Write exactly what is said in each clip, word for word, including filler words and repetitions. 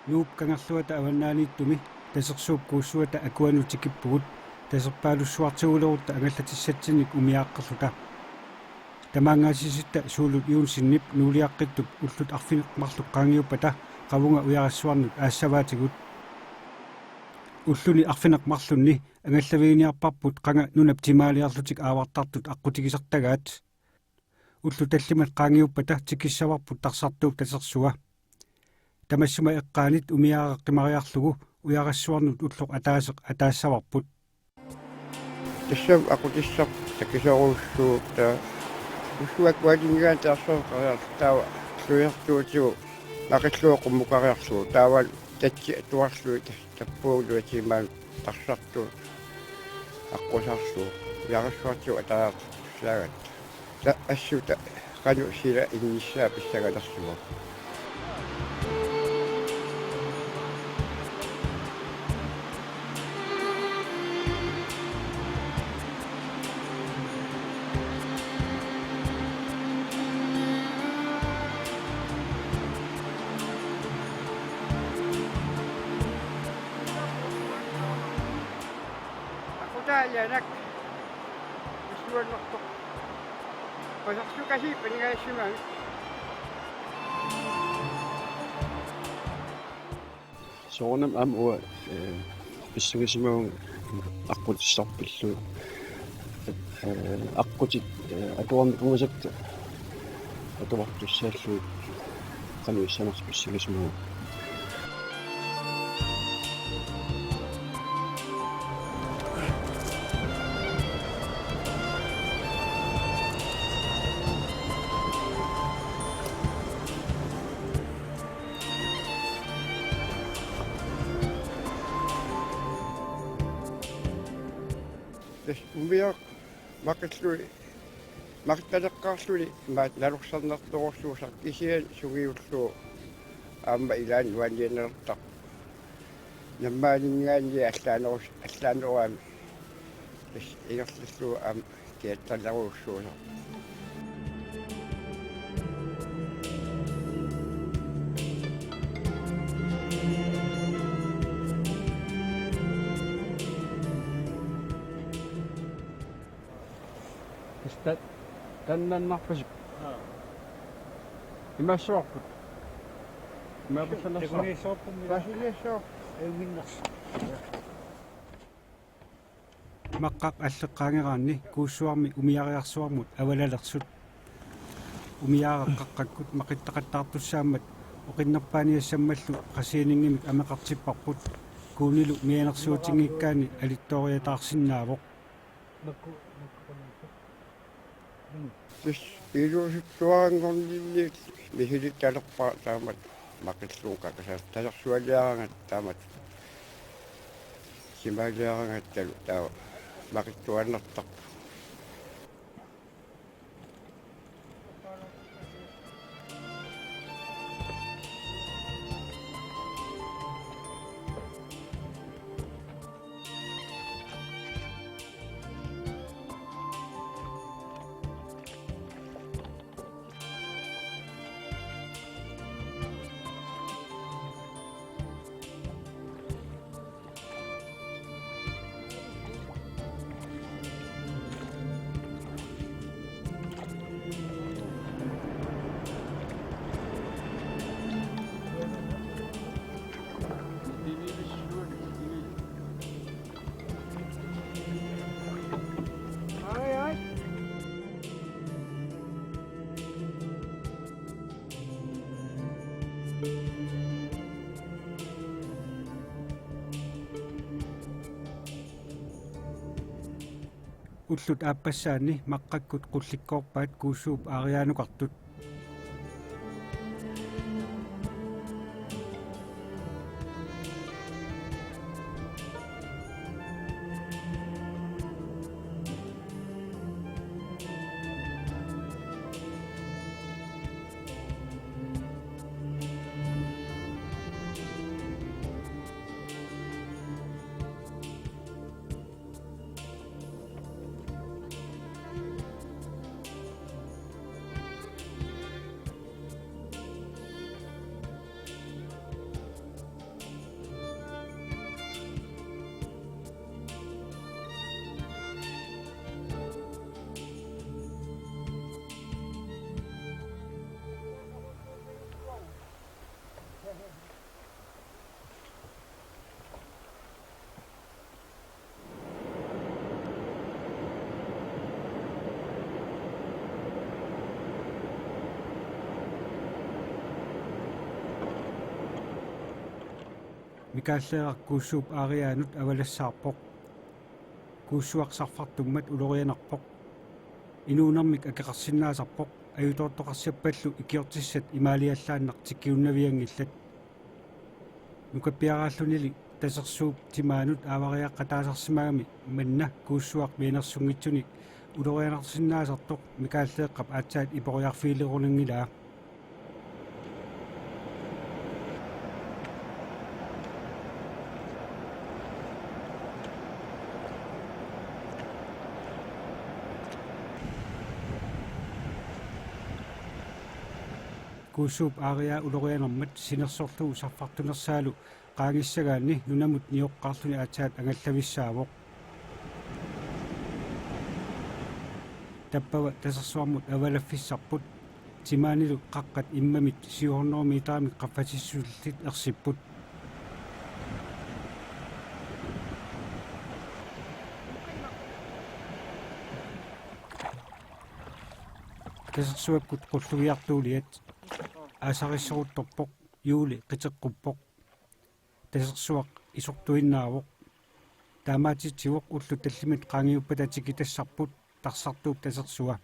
Nuup Kangerluata Avannaaniittumi Tasersuup Kuussuata Akuanut tikippugut, taserpaalussuartigulerutta angallatissatsinnik umiaaqqerluta. Tamaanngaasisitta Suulut Johnsenip Nuuliaqqittup ullut arfineq-marluk qaangiuppata qavunga ujarassuarnut aassavaatigut. Ulluni arfineq-marlunni angallaviginiarparput qanga nunap timaaliarlutik aavartartut aqqutigisartagaat. Ullut tallimat qaangiuppata tikissavarput Tarsartuup Tasersua. Tamassuma eqqaanit umiaaraq qimariarlugu ujarassuarnut ulloq ataaseq ataassavarput. Tassami aqutissaq takisoorujussuuvoq, taava Kuussuup Akuaninngaanniit taarsuartariarlugu taava luiartuutigu maqillugu qummukariarlugu taava tatsi atuarlugit tappuugulu timaani Tarsartuut aqqusaarlugu ujarassuartigut ataaseq ataassaagatta. Taava assut qanoq sila innissaa pissangalerlugu. Aqutaalianak. Issuannertoq. Qasarsukaasiit panigaassimavit. Soorunami aamma uanga, eh, pissangasimavunga aqqutissarpillugu. Eh, aqqutit, eh, atuarneq ungasakka atuartussaallugit qanoq issanersoq pissangasimavunga. Tassa umiaq maqilluni, maqittaleqqaarluni imaat nalorsarnartorujussuusarpoq, kisianni sungiullugu aamma ilaanni nuannianartarpoq. Nammaaninngaanniit allaanerus-, allaanerusami tassa ingerlallugu aamma kiattalerujussuusarpoq. Tassa tannannarpasippoq. Imaassavarput? Imaapallannersoq. Takuniassavarput. Paasiniassavarput. Ajunngitsoq. Maqqaq alleqqaangeraanni Kuussuarmi umiariarsuarmut avalalersut. Umiaaraq qaqqakkut maqittaqattaartussaammat oqinnerpaaniassammallu qasiiningimik ameqartipparput. Kuunilu mianersuutinngikkaanni alittooriataarsinnaavoq. Tassa iluusuttuaranngorninni misilittalerpara taamatut maqillugu kakasas tasersualiaraangat taamatut. Simaaliaraangattalu taava maqittuaannartarpoq. Ullut aappassaanni maqqakkut qullikkoorpaat Kuussuup aariaanukartut. Mikaalleeraq Kuussuup aariaanut avalassaarpoq. Kuussuaq sarfartummat ulorianarpoq. Inuunermik akeqarsinnaasarpoq, ajutoortoqarsiappallu ikiortissat imaaliallaannaq tikkiunnavianngillat. Nukappiaraallunili Tasersuup timaanut aavariaqqataasarsimagami manna Kuussuaq mianersunngitsuni ulorianarsinnaasartoq Mikaalleeqqap aatsaat iporiarfigilerunanngilaa. Kuussuup aariaa ulorianermat sinersorlugu sarfartunersaalu qaangissagaanni nunamut nioqqaarluni aatsaat angallavissaavoq. Tappava Tasersuarmut avalaffissarput, timaanilu qaqqat immamit syv hundrede meterimik qaffatissusillit ersipput. Tasersuakkut Qullugiartuuliat aasarissoruttorpoq, juuli qiteqquppoq. Tasersuaq isortuinnaavoq. Taamaatitsivoq ullut tallimat qaangiuppata tikitassarput Tarsartuup Tasersua.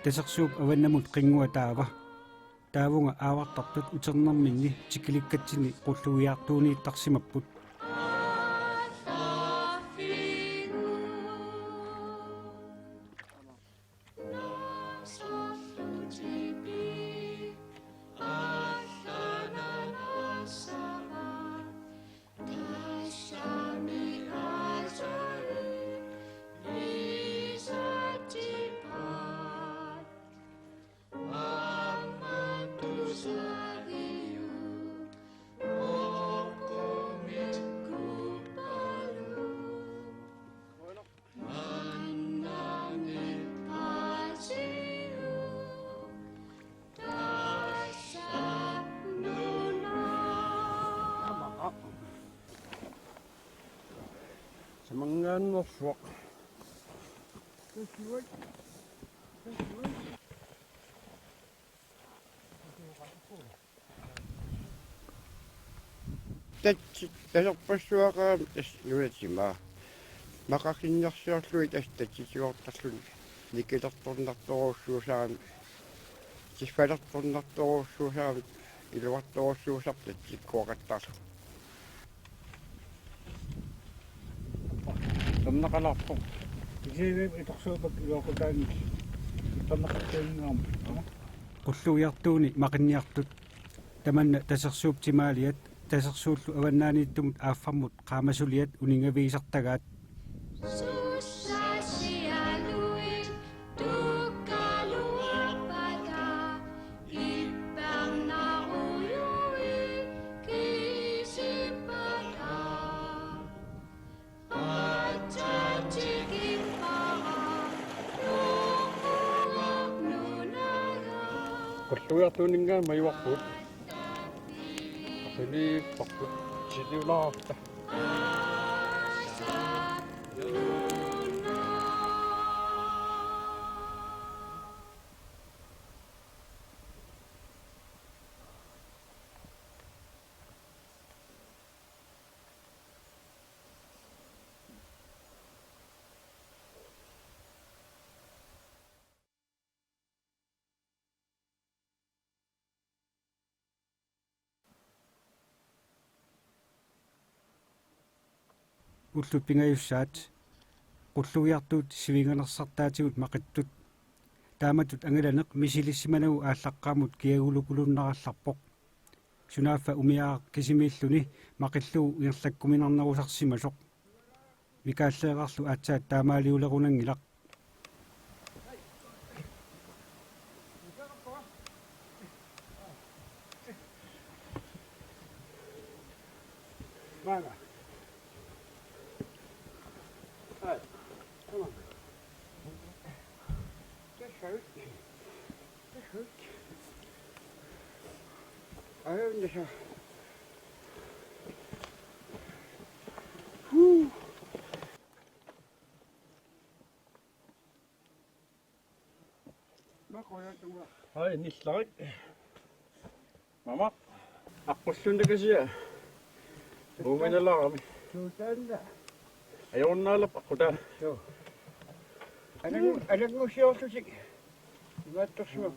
Tasersuup avannamut qinngua taava. Taavunga aavartartut uternerminni tikilikkatsinni Qullugiartuuniittarsimapput. Samanngaannersuaq. Tatsit taserpassuaqarami tassa nunatimaa. Maqakinnersiorlugit tassa tatsitigoortarluni nikilertornartorujussuusarami, kiffalertornartorujussuusarami, iluartorujussuusarput tatsikkuaqattaarlugu. Tannaqalaarpoq. Kisianni itorsuupak iluaqutaanngilaq. Tannaqattaanngilaq. Qullugiartuuni maqinniartut. Tamanna Tasersuup timaaliat, Tasersuullu avannaaniittumut aaffarmut qaamasuliat uninngavigisartagaat. Qullugiartuuninngaanniit majuarpugut. Qiniipparput siliulaarta. Ullut pingajussaat Qullugiartuut sivinnganersartaatigut maqittut. Taamatut angalaneq misilissimanagu aallaqqaammut kiagulukulunnarallarpoq. Sunaaffa umiaaq kisimiilluni maqillugu ingerlakkuminarnerusarsimasoq. Mikaalleeqarlu aatsaat taamaaliulerunanngilaq. Maanga. Hej. Kom on. Det er højt. Det er højt. Ej, men det er så. Huh. Hej, Niels Larrik. Mama. Aqqussuunnerisiaq. Uuminalaarami. Suutaanna. Ajorunnaalap aqqutaa. Joo. Alangu-, alanngussiorlutik. Imaattorsimap.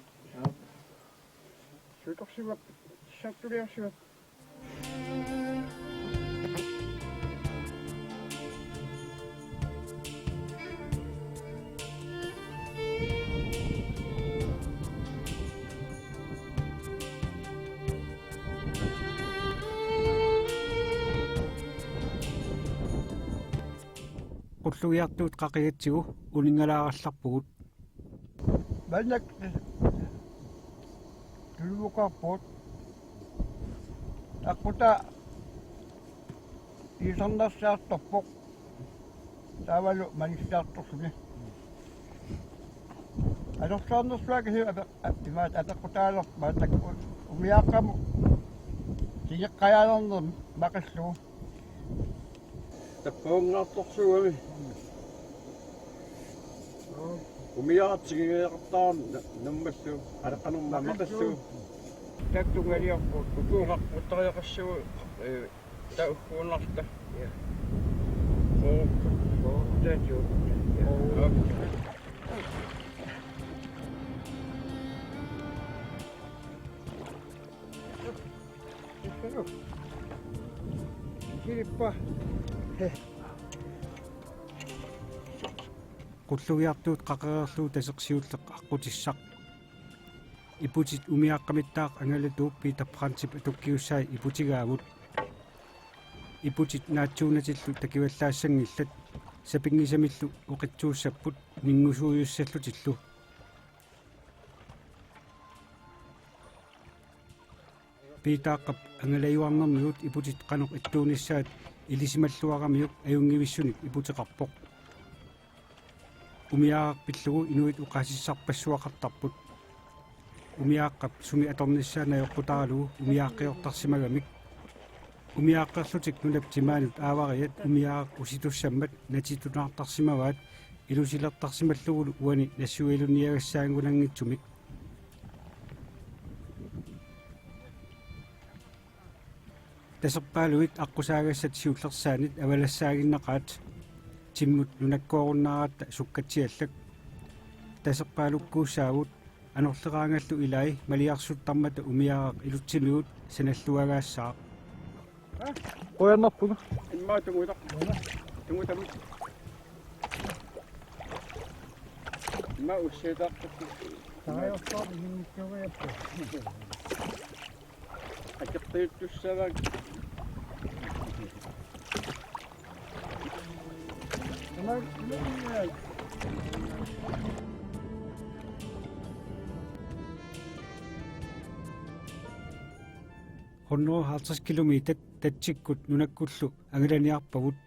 Suutorsimap. Sartuliarsimap. Qullugiartuut qaqigatsigu uninngalaarallarpugut. Maannakkut tuluvukarpugut. Aqqutaa iisarnarsiartorpoq. Taavalu manissiartorluni. Atorluarnersuaq kisianni ape-, a-, imaat apeqqutaalerpoq maannakkut umiaaqqamut tigeqqajaalernermut maqillugu. Tappaanngaartorsuugami. Umiaaq tiginngeriartaarami na-, nammallu, aleqqanerma maqillugu. Taakku tunngaliorput. Ukuuqarputtariaqassuugut, ee, taava ugguunnarluta. Ja. Oo. Oo, taatigut. Ja. Oo. Qullugiartuut qaqereerlugu Taseq siulleq aqqutissaq. Iputit umiaaqqamittaaq angalatuup Peter Brandtip atukkiussai iputigaavut. Iputit naatsuunatillu takivallaassanngillat, sapinngisamillu oqitsuussapput ninngusuujussallutillu. Piitaaqqap angalajuarnermigut iputit qanoq ittuunissaat ilisimalluaramiuk ajunngivissunik iputeqarpoq. Umiaaraq pillugu inuit oqaasissarpassuaqartarput. Umiaaqqap sumi atornissaa najoqqutaralugu umiaaqqiortarsimagamik. Umiaaqqerlutik nunap timaanut aavariat umiaaraq usitussammat natitunaartarsimavaat ilusilertarsimallugulu uani nassuialunniagassaanngunanngitsumik. Taserpaaluit aqqusaagassat siullersaanit avalassaaginnaqaat. Timmut nunakkoorunnaaratta sukkatsiallak. Taserpaalukkuussaagut anorleraangallu ilai maliarsuttarmata umiaaraq ilutsimigut sanalluagaassaaq. Qujanarpunga. Immaqa tungutaq. Tungutami. Immaqa ussiataarput. Taajortoq ihinnittuugajappu. Akeqqiuttussavaat. Tamak. Hundrede og halvtreds kilometer tatsikkut nunakkullu angalaniarpagut,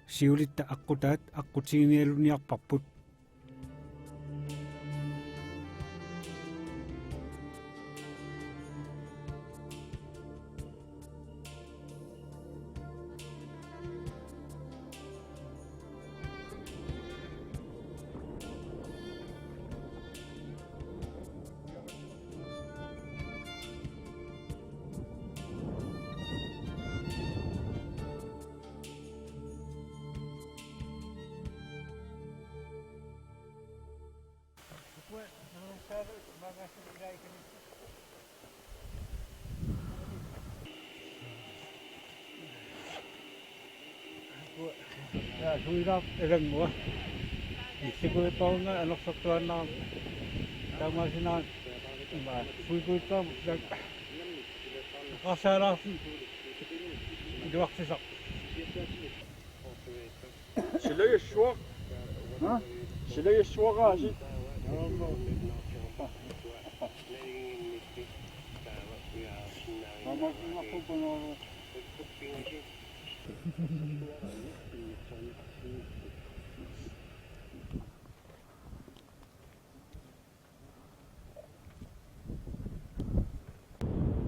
siulitta aqqutaat aqqutiginialunniarparput. Ja, suilaaq ilannguaq. Sikuipaunga anersortuaannarami. Taamaasinaat ima suikuittaam. Qasaalaarsin iluarsisaq. Silagissuaq. Ha? Silagissuaqaasi. Taamaasinaat.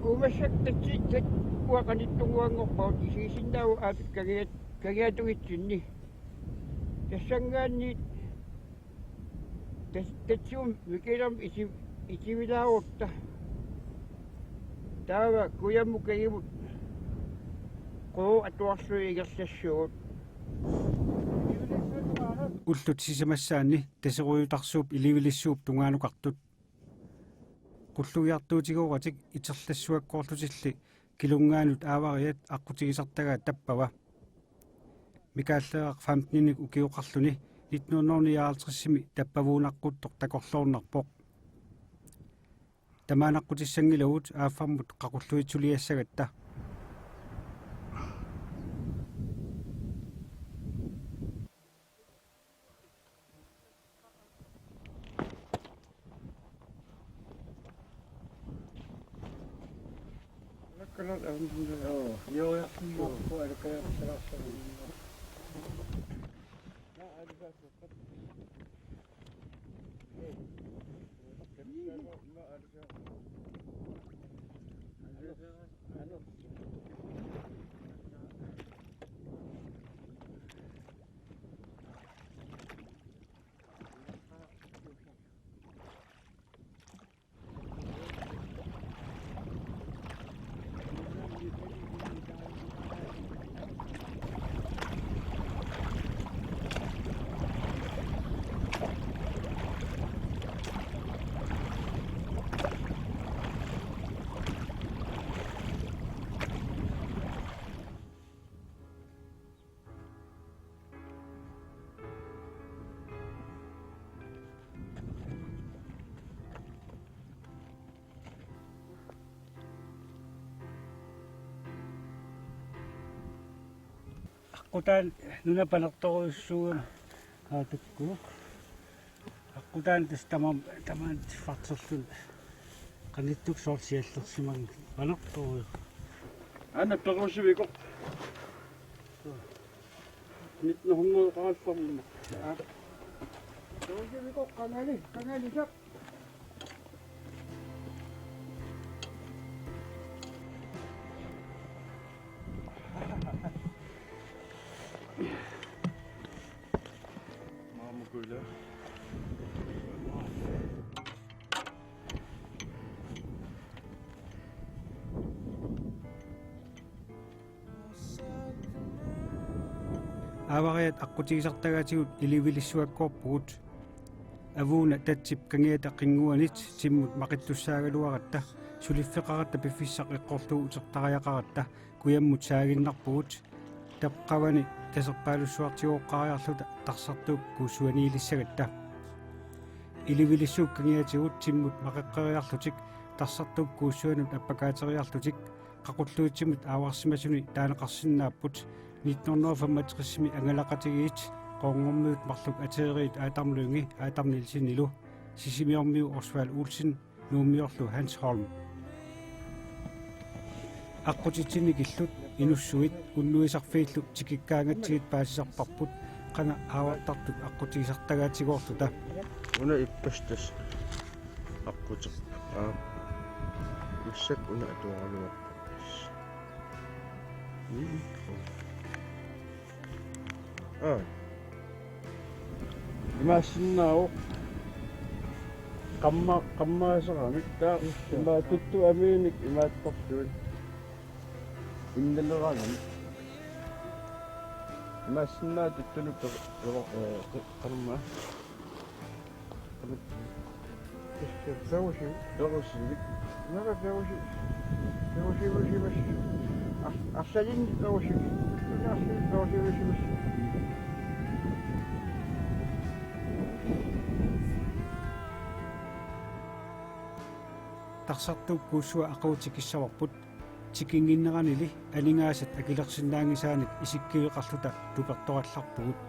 Umasaktatsit uanga qanittunnguanngorpagut isigisinnaavoq aap kangia-, kangiatugitsinni. Tassanngaanniit tas-, tassagummi Mikiilermi iti-, itivilaarutta. Taava kujammut kangimut Quuq atuarlugit ingerlassuugut. Ullut sisamassaanni Taserujutarsuup Ilivilissuup tungaanukartut. Qullugiartuutigooratik iterlassuakkoorlutilli Kilunngaanut aavariat aqqutigisartagaat tappava. Mikaaleeraq femteninik ukioqarluni nitten hundrede nioghalvtredsimi tappavuunaqquttoq takorloornarpoq. Tamaanaqqutissanngilagut aaffarmut qaqulluitsuliassagatta. Aqqutaani nuna panertorujussuugami aatakku. Aqqutaani tassa tamaat, tamaat tiffarterluni. Qanittukkut soorlu siallersimanngilaq, panertorujuk. Aana perusivikoq. Nitten hundrede og halvfems. Perusivikoq qangali, qangali sap. Maammukula. Aavariat aqqutigisartagaatigut Ilivilissuakkoorpugut. Avuuna Tatsip kangiata qinnguanit timmut maqittussaagaluaratta, suliffeqaratta piffissaq eqqorlugu utertariaqaratta kujammut saaginnarpugut. Tappavani taserpaalussuartigooqqaariarluta Tarsartuup kuussuaniilissagatta. Ilivilissuup kangiatigut timmut maqeqqeriarlutik Tarsartuup kuussuanut appakaateriarlutik qaqulluitsimut aavarsimasuni taaneqarsinnaapput. Nitten hundrede og femogtresimi angalaqatigiit Qoorngumiut marluk ateriit Adam Lynge Adam Nielsenilu, Sisimiormiu Osvald Olsen, Nuummiorlu Hans Holm. Aqqutitsinnikillu inussuit unnuisarfiillu tikikkaangatsigit paasisarparput qanga aavartartut aqqutigisartagaatigoorluta. Una ippassaq tassa aqquterput. Aa. Massakkut una atuaraluarpoq. Mm. Aa. Imaassinnaavoq. Qamma-, qammaasaramik taava ima tuttu amiinik imaattorlugit. Innaleraangamik. Imaassinnaavoq tuttunut per-, per-, ee, qi-, qamma. Perusi-, perusivik. Naka perusi-, perusivigimassaaq. Ar-, arsalinnik perusivik. Arsalinnik perusivigimassaaq. Sartuukkuussua aqagu tikissavarput, tikinnginneranili aningaasat akilersinnaanngisaannik isikkiveqarluta tupertorallarpugut.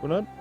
Godnat.